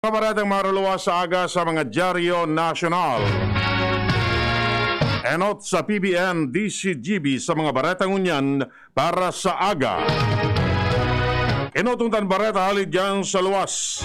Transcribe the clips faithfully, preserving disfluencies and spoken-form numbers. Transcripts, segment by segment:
Mga baretang maruluwas sa aga sa mga dyaryo nasyonal. Enot sa P B N D C G B sa mga baretang ngunyan para sa aga. Enot untan bareta hali dyan sa luwas.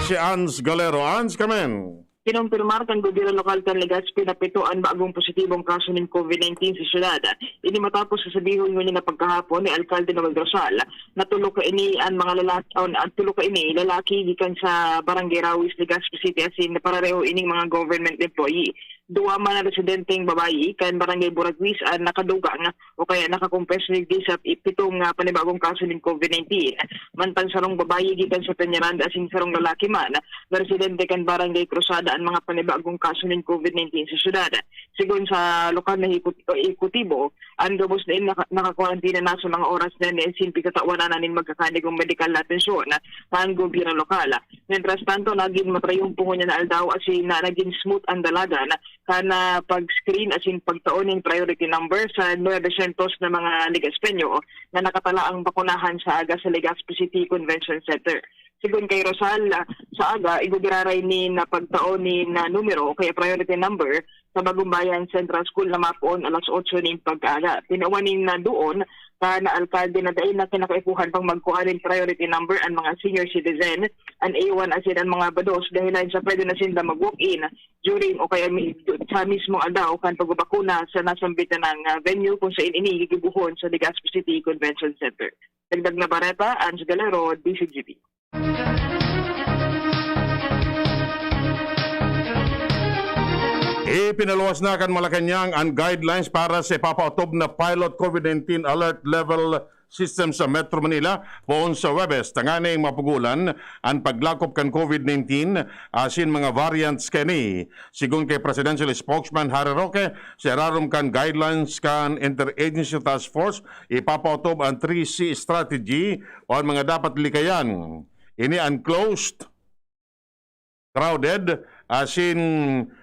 Si Ans Galero. Ans, kamen. Kinumpirmar kan gobyerno lokal kan Legazpi na pito an bagong positibong kaso nin COVID nineteen sa syudad. Ini matapos sa sabihon ngunyan na pagkahapon ni Alkalde Noel Rosal na tulo kaini an mga lalaki, an tulo kaini lalaki gikan sa Barangay Rawis, Legazpi City, asin pareho ining mga government employee. Duwa man na residenteng babayi kan Barangay Buraguis an nakadugang o kaya nakakumpes digdi sa pi-, pitong, ah, panibagong kaso nin COVID nineteen. Mantang sarong babayi gikan sa Peñaranda asin sarong lalaki man na residente kan Barangay Cruzada an mga panibagong kaso nin COVID nineteen sa syudad. Sigon sa lokal na hiku-, ehekutibo, an gabos na ini naka-, nakakwarantina na sa mga oras na ini asin pigtatawan na nin magkakanigong medikal na atensyon kan gobyerno lokal. Mientras tanto, nagin matrayumpo ngunyan na aldaw asin na nagin smooth an dalagan kan, ah, pag-screen asin pagtao nin priority number sa nuebe syentos na mga Legaspeño na nakatalaang bakunahan sa aga sa Legazpi City Convention Center. Sigon kay Rosal, ah, sa aga, igugiraray nin pagtao nin, ah, numero o kaya priority number sa Bagumbayan Central School na mapoon alas otso nin pagkaaga. Tinawan nin, ah, duon kan alkalde na dai na kinakaipuhan pang magkua nin priority number an mga senior citizen, an A one asin an mga bados, dahilan sa pwede na sinda mag-walk-in during o kaya mi-, sa mismong aldaw kan pagbabakuna sa nasambit na ng, ah, venue kung saan ini gigibohon sa Legazpi City Convention Center. Dagdag na bareta, Ange Galero, D C G B. Ipinaluwas na kan Malacañang an guidelines para sa ipapaotob na pilot COVID nineteen alert level system sa Metro Manila poon sa Huwebes, tanganing mapugolan an paglakop kan COVID nineteen asin mga variants kani. Sigon kay Presidential Spokesman Harry Roque, sa irarom kan guidelines kan Interagency Task Force, ipapaotob an three C strategy o an mga dapat likayan. Ini an closed, crowded, asin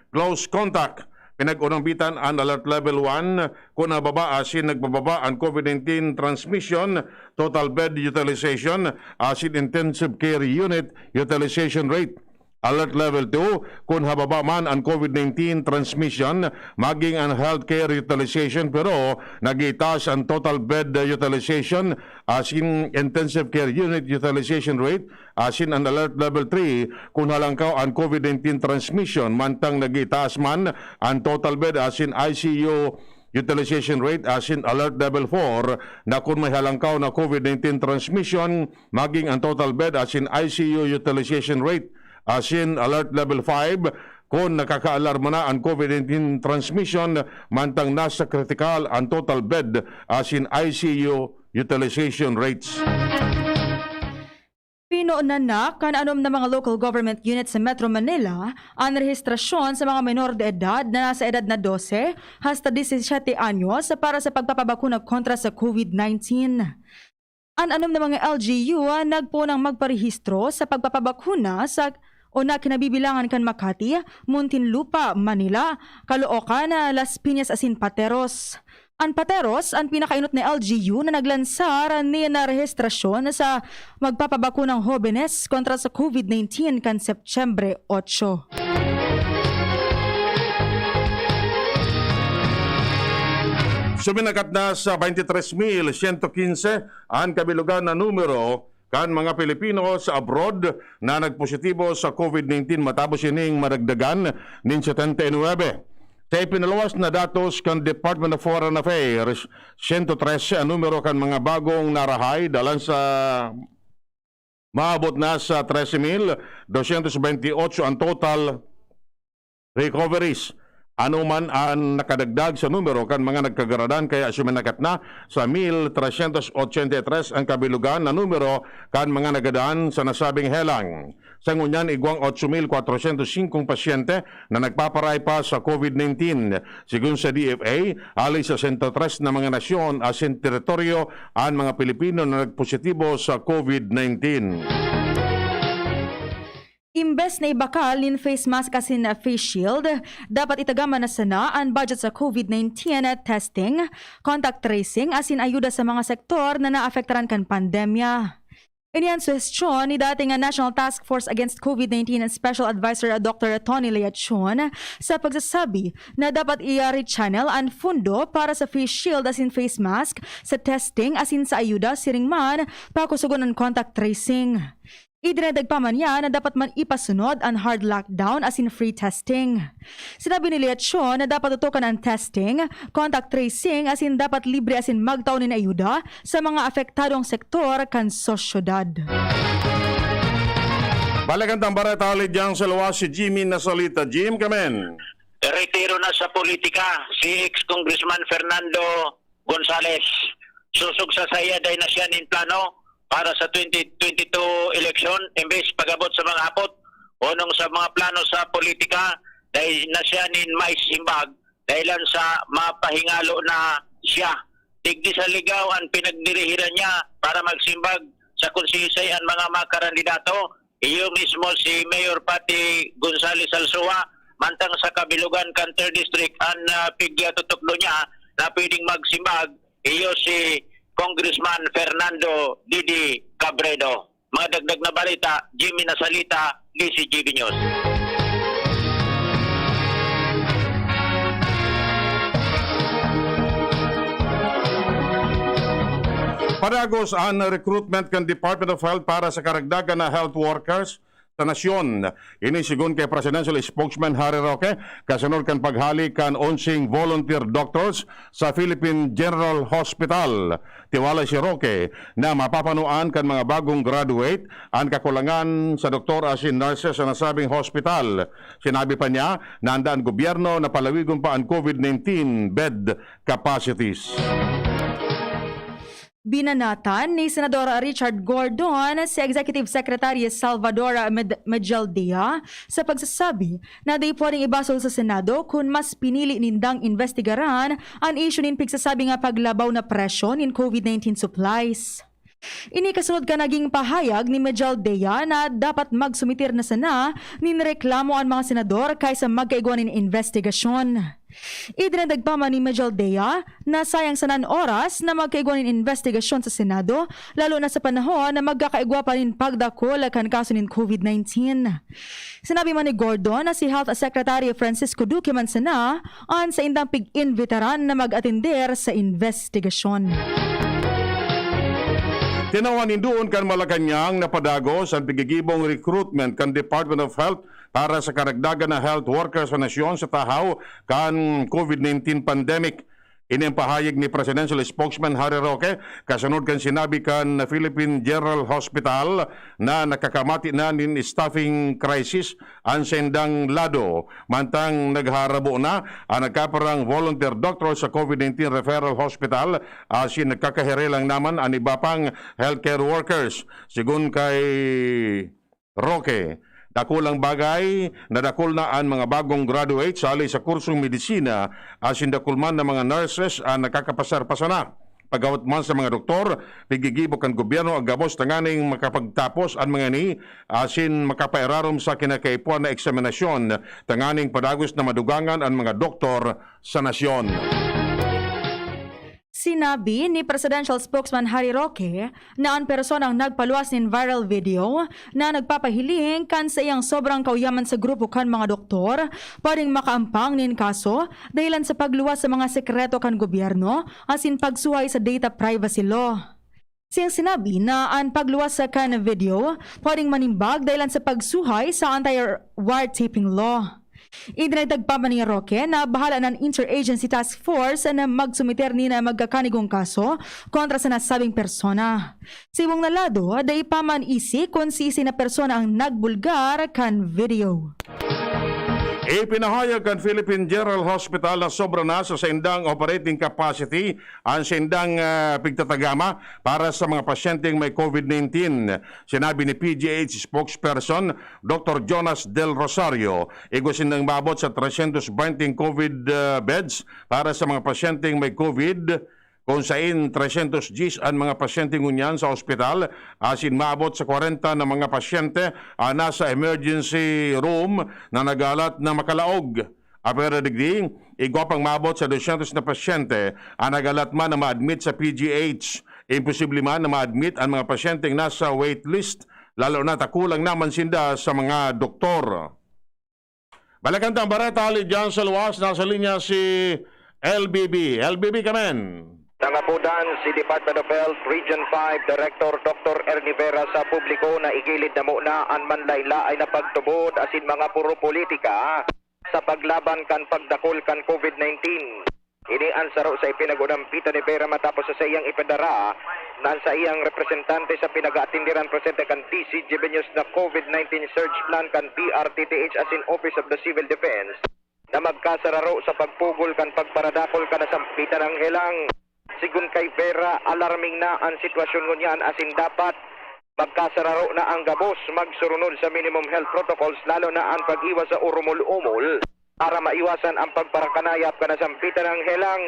close contact. Pinag-unambitan an Alert Level one kun hababa asin nagbababa an COVID nineteen transmission, total bed utilization, asin intensive care unit utilization rate. Alert Level two kun hababa man an COVID nineteen transmission, maging an healthcare utilization, pero nagitaas an total bed utilization, asin intensive care unit utilization rate, asin an Alert Level three kun halangkaw an COVID nineteen transmission, mantang nagitaas man an total bed asin I C U utilization rate, asin Alert Level four na kun may halangkaw na COVID nineteen transmission, maging an total bed asin I C U utilization rate, asin Alert Level five kun nakakaalarma na an COVID nineteen transmission, mantang nasa kritikal an total bed asin I C U utilization rates. Pinonan na kan anom na mga local government units sa Metro Manila an rehistrasyon sa mga menor de edad na nasa edad na dose hasta disisiyete anyos para sa pagpapabakuna kontra sa COVID nineteen. An anom na mga L G U nagpoon nang magparehistro sa pagpapabakuna sa o na kinabibilangan kan Makati, Muntinlupa, Manila, Caloocan, Las Piñas asin Pateros. An Pateros an pinakaenot na L G U na naglansar nin rehistrasyon sa magpapabakunang hobenes kontra sa COVID nineteen kan Setyembre otso. Suminakat na sa twenty-three mil siyento kinse an kabilugan na numero kan mga Pilipino sa abroad na nagpositibo sa COVID nineteen, matapos ining madagdagan nin setenta y nuebe. Sa ipinaluwas na datos kan Department of Foreign Affairs, siyento trese an numero kan mga bagong narahay, dalan sa maabot na sa trese mil dosyentos benteyotso an total recoveries. Ano man an nakadagdag sa numero kan mga nagkagaradan, kaya suminakat na sa mil tresyentos otsenta y tres ang kabilugan na numero kan mga nagadan sa nasabing helang. Sa ngunyan, igwang otso mil kwatrosyentos singkong pasyente na nagpaparay pa sa COVID nineteen. Sigon sa D F A, hali sa sento tres na mga nasyon asin teritoryo an mga Pilipino na nagpositibo sa COVID nineteen. Imbes na ibakal nin face mask asin face shield, dapat itagaman na sana an budget sa COVID nineteen testing, contact tracing asin ayuda sa mga sektor na naapektaran kan pandemya. Ini an suhestyon ni dating National Task Force Against COVID nineteen Special Advisor Doctor Tony Leachon sa pagsasabi na dapat i-rechannel an fundo para sa face shield asin face mask sa testing asin sa ayuda, siring man pakusugon an contact tracing. Idinagdag pa man niya na dapat man ipasunod an hard lockdown asin free testing. Sinabi ni Leachon na dapat tutukan an testing, contact tracing asin dapat libre asin magtao nin ayuda sa mga apektadong sektor kan sosyedad. Balikan tang bareta hali diyan sa luwas si Jimmy Nasalita. Jim, kamen. Retiro na sa politika si ex-congressman Fernando Gonzales. Sosog sa saiya, dai na siya nin plano para sa twenty twenty-two election. Imbes pag-abot sa mga hapot, onong sa mga plano sa politika, dai na siya nin maisimbag dahilan sa mapahingalo na siya. Digdi sa Ligao an pinagdirihiran niya para magsimbag sa konsehal an mga makarandidato. Iyo mismo si Mayor Patty Gonzales Alzoa, mantang sa kabilugan kan third District an ah, pigtutukdo niya na pwedeng magsimbag, iyo si Congressman Fernando Didi Cabredo. Mga dagdag na balita, Jimmy Nasalita, D C G B News. Padagos an recruitment kan Department of Health para sa karagdagan na health workers sa nasyon. Ini sigon kay Presidential Spokesman Harry Roque, kasunod kan paghali kan onseng volunteer doctors sa Philippine General Hospital. Tiwala si Roque na mapapanoan kan mga bagong graduate an kakulangan sa doktor asin nurses sa nasabing hospital. Sinabi pa niya na handa an gobyerno na palawigon pa an COVID nineteen bed capacities. Binanatan ni Senador Richard Gordon si Executive Secretary Salvador Med- Medjaldea sa pagsasabi na di pwedeng ibasol sa Senado kun mas pinili nindang imbestigaran an isyu nin pigsasabi nga paglabaw na presyo nin COVID nineteen supplies. Ini kasunod kan naging pahayag ni Medjaldea na dapat magsumitir na sana nin reklamo an mga senador kaysa magkaigwa nin imbestigasyon. Idinagdag pa man ni Medjaldea na sayang sana an oras na magkaigwa nin imbestigasyon sa Senado, lalo na sa panahon na magkakaigwa pa nin pagdakul kan kaso nin COVID nineteen. Sinabi man ni Gordon na si Health Secretary Francisco Duque man sana an saindang pig-imbitaran na mag-atender sa imbestigasyon. Tinawan nin duon kan Malacañang na padagos an pigigibong recruitment kan Department of Health para sa karagdagan na health worker sa nasyon sa tahaw kan COVID nineteen pandemic. Ini ang pahayag ni Presidential Spokesman Harry Roque kasunod kan sinabi kan Philippine General Hospital na nakakamati na nin staffing crisis an saindang lado, mantang nagharabo na an nagkaparang volunteer doctor sa COVID nineteen Referral Hospital asin nagkakahirelang naman an iba pang healthcare workers. Sigon kay Roque, dakulang bagay na dakul na an mga bagong graduate sali sa kursong medisina asin dakul man na mga nurses an nakakapasar pa sana. Pagawat man sa mga doktor, pigigibo kan gobyerno ang gabos tanganing makapagtapos an mga ini asin makapairarom sa kinakaipuhan na eksaminasyon tanganing padagos na madugangan an mga doktor sa nasyon. Sinabi ni Presidential Spokesman Harry Roque na an personang nagpaluwas nin viral video na nagpapahiling kan saiyang sobrang kauyaman sa grupo kan mga doktor pwedeng makaampang nin kaso dahilan sa pagluwas sa mga sekreto kan gobyerno asin pagsuhay sa data privacy law. Siyang sinabi na an pagluwas sa kan video pwedeng manimbag dahilan sa pagsuhay sa anti-wiretapping law. Idinagdag pa man ni Roque na bahala an Interagency Task Force na magsumiter nin magkakanigong kaso kontra sa nasabing persona. Sa ibong na lado, dai pa man isi kun siisay na persona ang nagbulgar kan video. Ipinahayag kan Philippine General Hospital na sobra na sa saindang operating capacity an saindang ah, pigtatagama para sa mga pasyenteng may COVID nineteen. Sinabi ni P G H spokesperson Doctor Jonas Del Rosario, igwa sindang maabot sa tresyentos bente COVID ah, beds para sa mga pasyenteng may COVID, kung sain tresyentos diyes an mga pasyente ngunyan sa ospital, asin maabot sa kwarenta na mga pasyente ang nasa emergency room na nagalat na makalaog. Apwera digdi, igwa pang maabot sa dosyentos na pasyente ang nagalat man na ma-admit sa P G H. Imposible man na ma-admit an mga pasyenteng nasa waitlist, lalo na ta kulang naman sinda sa mga doktor. Balikan ta ang bareta hali diyan sa luwas. Nasa linya si L B B. L B B, kamen. Nangapodan si Department of Health Region five Director Doctor Ernie Vera sa publiko na igilid na muna an manlaen-laen na pagtubod asin mga puro politika sa paglaban kan pagdakul kan COVID nineteen. Ini an saro sa ipinag-unampitan ni Vera matapos sa saiyang ipinadara na an saiyang representante sa pinag-aatenderan presente kan D C G B News na COVID nineteen Surge Plan kan D R T T H asin Office of the Civil Defense na magkasararo sa pagpugol kan pagparadakol kan nasampitan ng helang. Sigon kay Vera, alarming na an sitwasyon ngunyan asin dapat magkasararo na ang gabos, magsurunod sa minimum health protocols, lalo na an pag-iwas sa urumol-umol para maiwasan ang pagparakanayap kan nasampitan ng helang.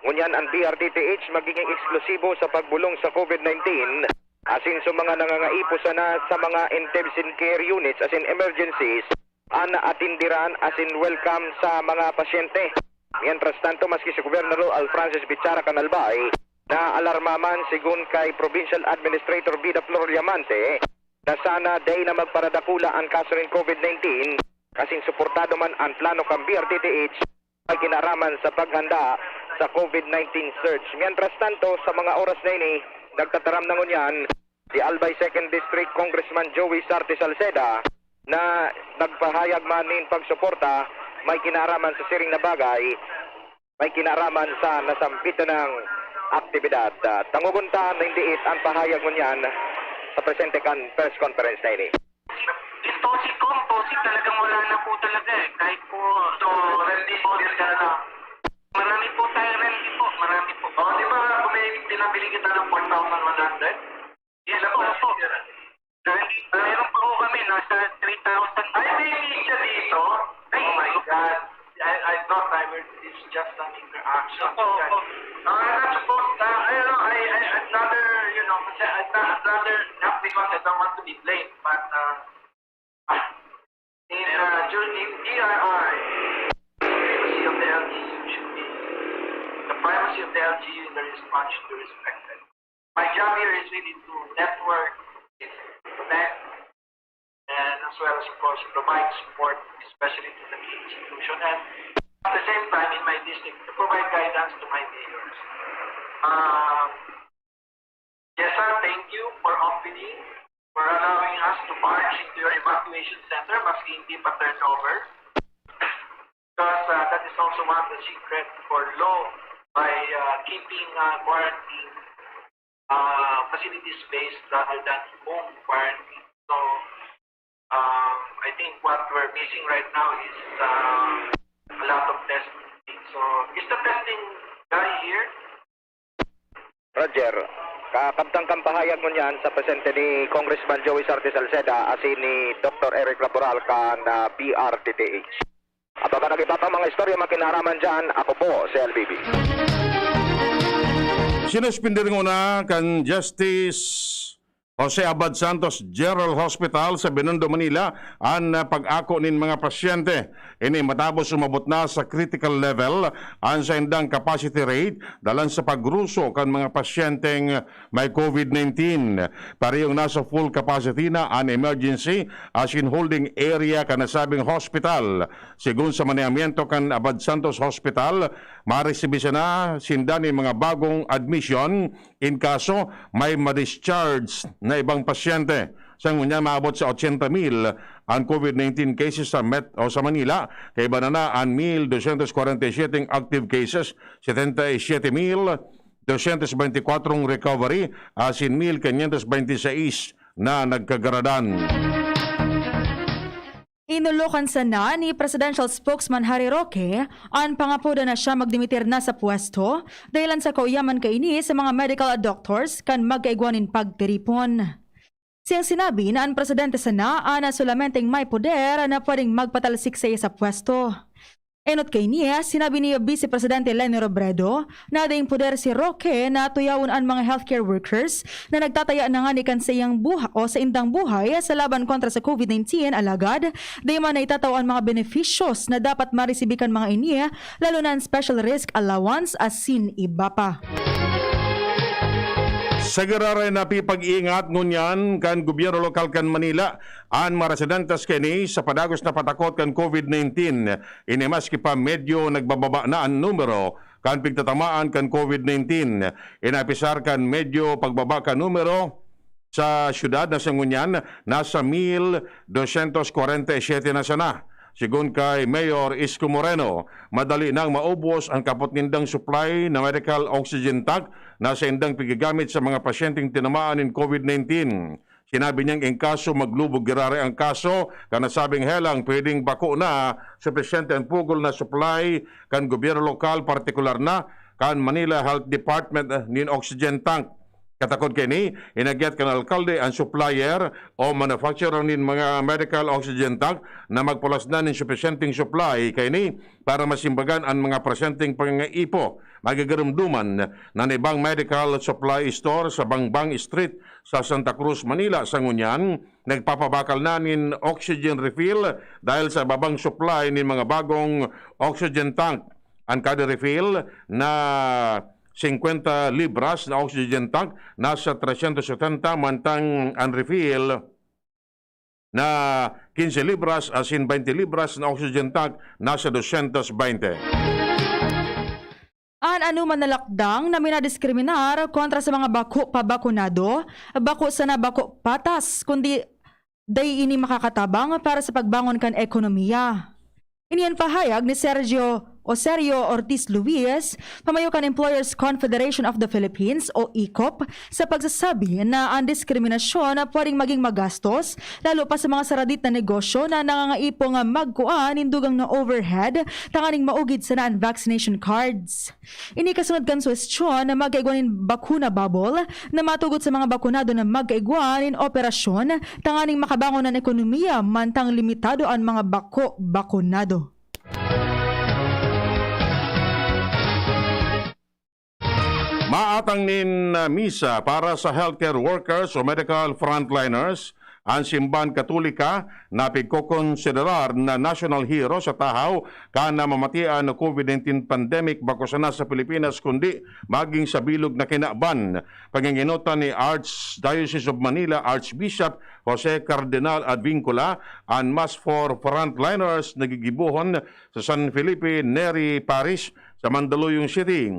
Ngunyan an D R T T H magiging eksklusibo sa pagbulong sa COVID nineteen asin sa mga nangangaipo sana sa mga intensive care units asin emergencies an atindiran asin welcome sa mga pasyente. Mientras tanto, maski si Gobernador Al Francis Bichara kan Albay, naalarma man sigon kay Provincial Administrator Bida Flor Diamante na sana dai na magparadakula an kaso nin COVID nineteen, asin suportado man an plano kan D R T T H may kinaraman sa paghanda sa COVID nineteen Surge. Mientras tanto, sa mga oras na ini, nagtataram na ngunyan si Albay Second District Congressman Joey Sarte Salceda na nagpahayag man nin pagsuporta may kinaraman sa siring na bagay, may kinaraman sa nasampitan ng aktibidad. Ah, tangogon ta nin diit ang pahayag ngunyan sa presente kan press conference na ini. Yung toxic ko, ang toxic talagang wala na po talaga eh. Kahit po, so, ready po, ready ka na lang. Marami po tayo, ready po, marami po. O, di ba, kung may pinabili kita ng four thousand one hundred? Yes po, po. Ready, meron pa po kami, nasa three thousand. Ay, may need siya dito? Ay, oh my God. I, I thought I was, it's just an interaction. Opo, opo. Uh, I'm not supposed, uh, I, I, I, I'd rather, you know, kasi I'd, I'd rather not because I don't want to be blamed, but, uh, ah, in, uh, during in D I R, privacy of the L G U should be, the privacy of the L G U in the response should be respected. My job here is really to network, connect, and as well as, of course, provide support, especially to the key institution. And at the same time, in my district, to provide guidance to my mayors. Um, yes, sir, thank you for opening, for allowing us to barge into your evacuation center, maski hindi pa turnover. Because, uh, that is also one of the secret for law by, uh, keeping, uh, quarantine, uh, facility space rather than home quarantine. So, um, I think what we're missing right now is, uh, a lot of testing. So, is the testing guy here? Roger, kakabtang kan pahayag ngunyan sa presente ni Congressman Joey Sarte Salceda asin ni Doktor Eric Laboral kan, ah, D R T T H. Abangan ang iba pang mga istorya makinaraman dyan. Ako po si L B B. Sinuspindi rin una kan Justice Jose Abad Santos General Hospital sa Binondo, Manila, an, ah, pag-ako nin mga pasyente. Ini matapos umabot na sa critical level an saindang capacity rate dalan sa pagruso kan mga pasyenteng may COVID nineteen. Parehong nasa full capacity na an emergency asin holding area kan nasabing hospital. Sigon sa manehamento kan Abad Santos Hospital, maresibi sana sinda nin mga bagong admission in kaso may ma-discharge na ibang pasyente. Sa ngunyan, maabot sa ochenta mil an COVID nineteen cases sa Met-, o sa Manila, kaiba na na an mil dosyentos kwarenta y siyete active cases, setenta y siyete mil dosyentos beintikwatro recovery, asin mil quinientos beintiseis na nagkagaradan. Inolokan sana ni Presidential Spokesman Harry Roque an pangapodan na siya magdimitir na sa pwesto dahilan sa kauyaman kaini sa mga medical doctors kan magkaigwa nin pagtiripon. Siyang sinabi na an presidente sana an solamenteng may poder na pwedeng magpatalsik saiya sa pwesto. Enot kaini, sinabi ni Vice Presidente Leni Robredo na daing poder si Roque na tuyawon an mga healthcare workers na nagtataya na ngani kan saiyang buha-, o saindang buhay sa laban kontra sa COVID nineteen, alagad dai man naitatao an mga benepisyos na dapat maresibi kan mga ini, lalo na an special risk allowance asin iba pa. Sa giraray na pipag-iingat ngunyan kan gobyerno lokal kan Manila an mga residentes kaini sa padagos na patakot kan COVID nineteen. Ini maski pa medyo nagbababa na an numero kan pigtatamaan kan COVID nineteen. Inapisar kan medyo pagbaba kan numero sa syudad na sa ngunyan nasa mil dosyentos kwarenta y siyete na sana. Sigon kay Mayor Isko Moreno, madali nang maubos ang kapot nindang supply na medical oxygen tank na saindang pigagamit sa mga pasyenteng tinamaan nin COVID nineteen. Sinabi niyang in kaso maglubog giraray ang kaso, kan nasabing helang pwedeng bako na supisyente ang pugol na supply kan gobyerno lokal, partikular na kan Manila Health Department, eh, nin oxygen tank. Katakod kaini, inagyat kan alkalde an supplier o manufacturer nin mga medical oxygen tank na magpulas na nin supisyenteng supply kaini para masimbagan an mga presenteng pangangaipo. Magigarumduman na an ibang medical supply store sa Bangbang Street sa Santa Cruz, Manila, sa ngunyan, nagpapabakal na nin oxygen refill dahil sa babang supply nin mga bagong oxygen tank. An kada refill na singkwenta libras na oxygen tank nasa tresyentos setenta, mantang an refill na kinse libras asin baynte libras na oxygen tank nasa dosyentos baynte. An anoman na lakdang na minadiskriminar kontra sa mga bako pa bakunado, bako sana bako patas, kundi dai ini makakatabang para sa pagbangon kan ekonomiya. Ini an pahayag ni Sergio o Sergio Ortiz Luis, pamayo kan Employers Confederation of the Philippines o ecop, sa pagsasabi na an diskriminasyon pwedeng maging magastos, lalo pa sa mga saradit na negosyo na nangangaipong magkua nin dugang na overhead tanganing maugid sana an vaccination cards. Ini kasunod kan suhestyon na magkaigwa nin bakuna bubble na matugot sa mga bakunado na magkaigwa nin operasyon tanganing makabangon an ekonomiya mantang limitado an mga bako bakunado. Maatang nin, ah, misa para sa healthcare workers o medical frontliners an simbahan Katolika na pigkokonsiderar na national hero sa tahaw kan namamatean na COVID nineteen pandemic bako sana sa Pilipinas kundi maging sa bilog na kinaban. Panginginotan ni Archdiocese of Manila Archbishop Jose Cardinal Advincula an Mass for Frontliners na gigibohon sa San Felipe Neri Parish sa Mandaluyong City.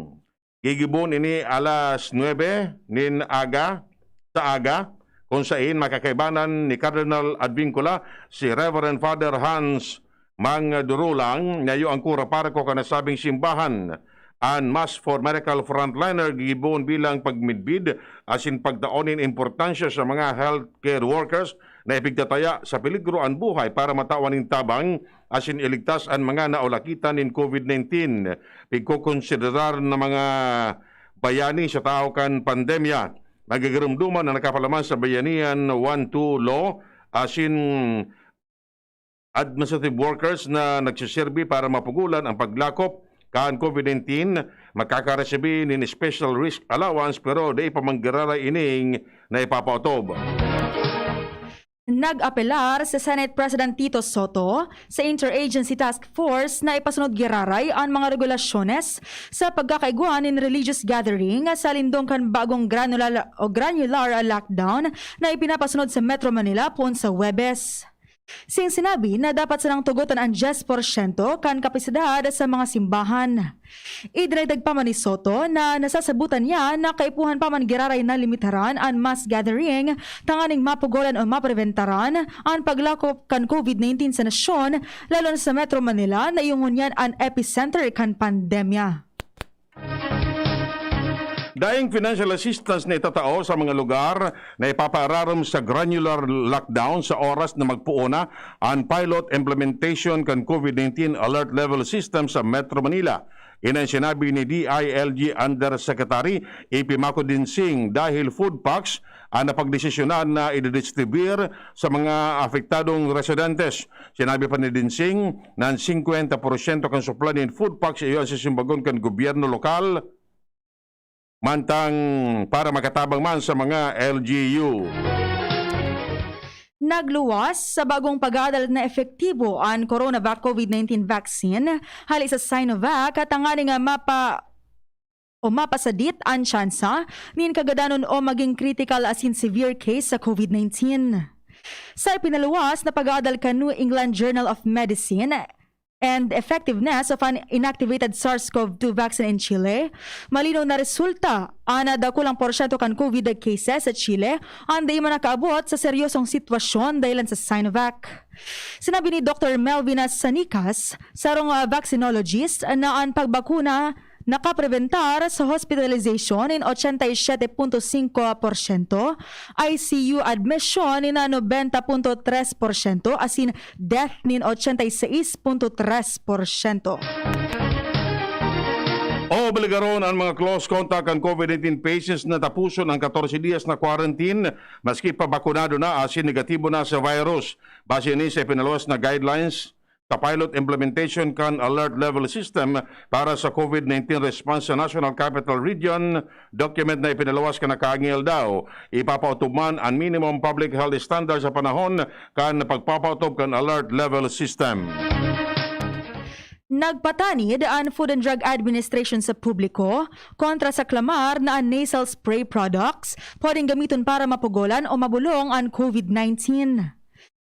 Gigibohon ini alas nuebe nin aga, sa aga, kun saen makakaibanan ni Cardinal Advincula si Reverend Father Hans Mangdurulang, na iyo ang kura paroko kan nasabing simbahan. An Mass for Medical Frontliner gigibohon bilang pagmidbid asin pagtao nin importansya sa mga healthcare workers na ipigtataya sa peligro an buhay para matawan nin tabang asin iligtas an mga naulakitan nin COVID nineteen. Pigkokonsiderar na mga bayani sa tahaw kan pandemya. Magigarumduman na nakapalaman sa Bayanihan one two Law asin administrative workers na nagsiserbi para mapugolan ang paglakop kan COVID nineteen, makakaresibi nin special risk allowance pero dai pa man giraray ining naipapaotob. Nag-apelar si Senate President Tito Soto sa Interagency Task Force na ipasunod giraray an mga regulasyones sa pagkakaigwa nin religious gathering sa lindong kan bagong granular o granular lockdown na ipinapasunod sa Metro Manila poon sa Huwebes. Sing sinabi na dapat sanang tugotan an dyes porsyento kan kapasidad sa mga simbahan. Idinagdag pa man ni Soto na nasasabutan niya na kaipuhan pa man giraray na limitaran an mass gathering tanganing mapugolan o mapreventaran an paglakop kan COVID nineteen sa nasyon, lalo na sa Metro Manila na iyo ngunyan an epicenter kan pandemya. Daing financial assistance na itatao sa mga lugar na ipapaararom sa granular lockdown sa oras na magpoon na an pilot implementation kan COVID nineteen Alert Level System sa Metro Manila. Ini an sinabi ni D I L G Undersecretary A P Maco Dinsing dahil food packs an napagdesisyonan na ididistribuyar sa mga apektadong residentes. Sinabi pa ni Dinsing na an singkwenta porsyento kan supply nin food packs iyo an sisimbagon kan gobyerno lokal, mantang para makatabang man sa mga L G U. Nagluwas sa bagong pag-aadalat na epektibo an Coronavac COVID nineteen vaccine hali sa Sinovac tanganing mapa- o mapasadit an tsansa nin kagadanon o maging critical asin severe case sa COVID nineteen. Sa ipinaluwas na pag-aadal kan New England Journal of Medicine and Effectiveness of an Inactivated SARS-CoV two Vaccine in Chile, malinaw na resulta an dakulang porsyento kan COVID cases sa Chile an dai man nakaabot sa seryosong sitwasyon dahilan sa Sinovac. Sinabi ni Doktor Melvin Sanicas, sarong, ah, vaccinologist, na an pagbakuna nakaprebentar sa hospitalization nin ochenta y siete punto singko porsyento, I C U admission nin nobenta punto tres porsyento, asin death nin ochenta y seis punto tres porsyento. Obligaron an mga close contact kan COVID nineteen patients na tapuson ang katorse dias na quarantine maski pa bakunado na asin negatibo na sa virus. Base ini sa ipinaluwas na guidelines sa pilot implementation kan alert level system para sa COVID nineteen response sa National Capital Region document na ipinaluwas kan nakaaging aldaw. Ipapaotob man an minimum public health standard sa panahon kan pagpapaotob kan alert level system. Nagpatanid an Food and Drug Administration sa publiko kontra sa klamar na an nasal spray products pwedeng gamiton para mapugolan o mabulong an COVID nineteen.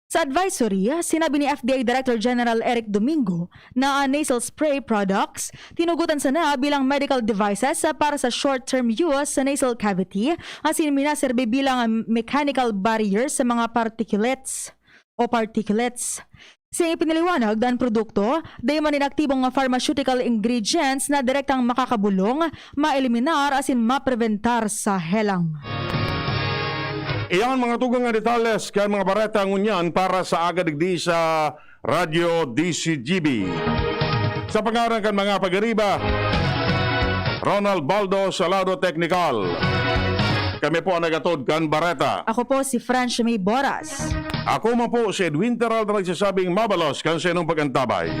Sa advisory, sinabi ni F D A Director General Eric Domingo na an nasal spray products tinugutan sana bilang medical devices para sa short-term use sa nasal cavity asin minaserbi bilang mechanical barrier sa mga particulates o particulates. Sa ipinaliwanag na an produkto, dai man nin aktibong pharmaceutical ingredients na direktang makakabolong maeliminar asin maprebentar sa helang. Iyan mga tugang nga detalles kan mga bareta ngunyan para sa aga digdi sa Radyo D C G B. Sa pangaran kan mga pagariba, Ronald Baldo sa lado teknikal. Kami po ang nagatod kan bareta. Ako po si French May Boras. Ako man po si Edwin Terralta nagsasabing mabalos kan sa inong pag-antabay.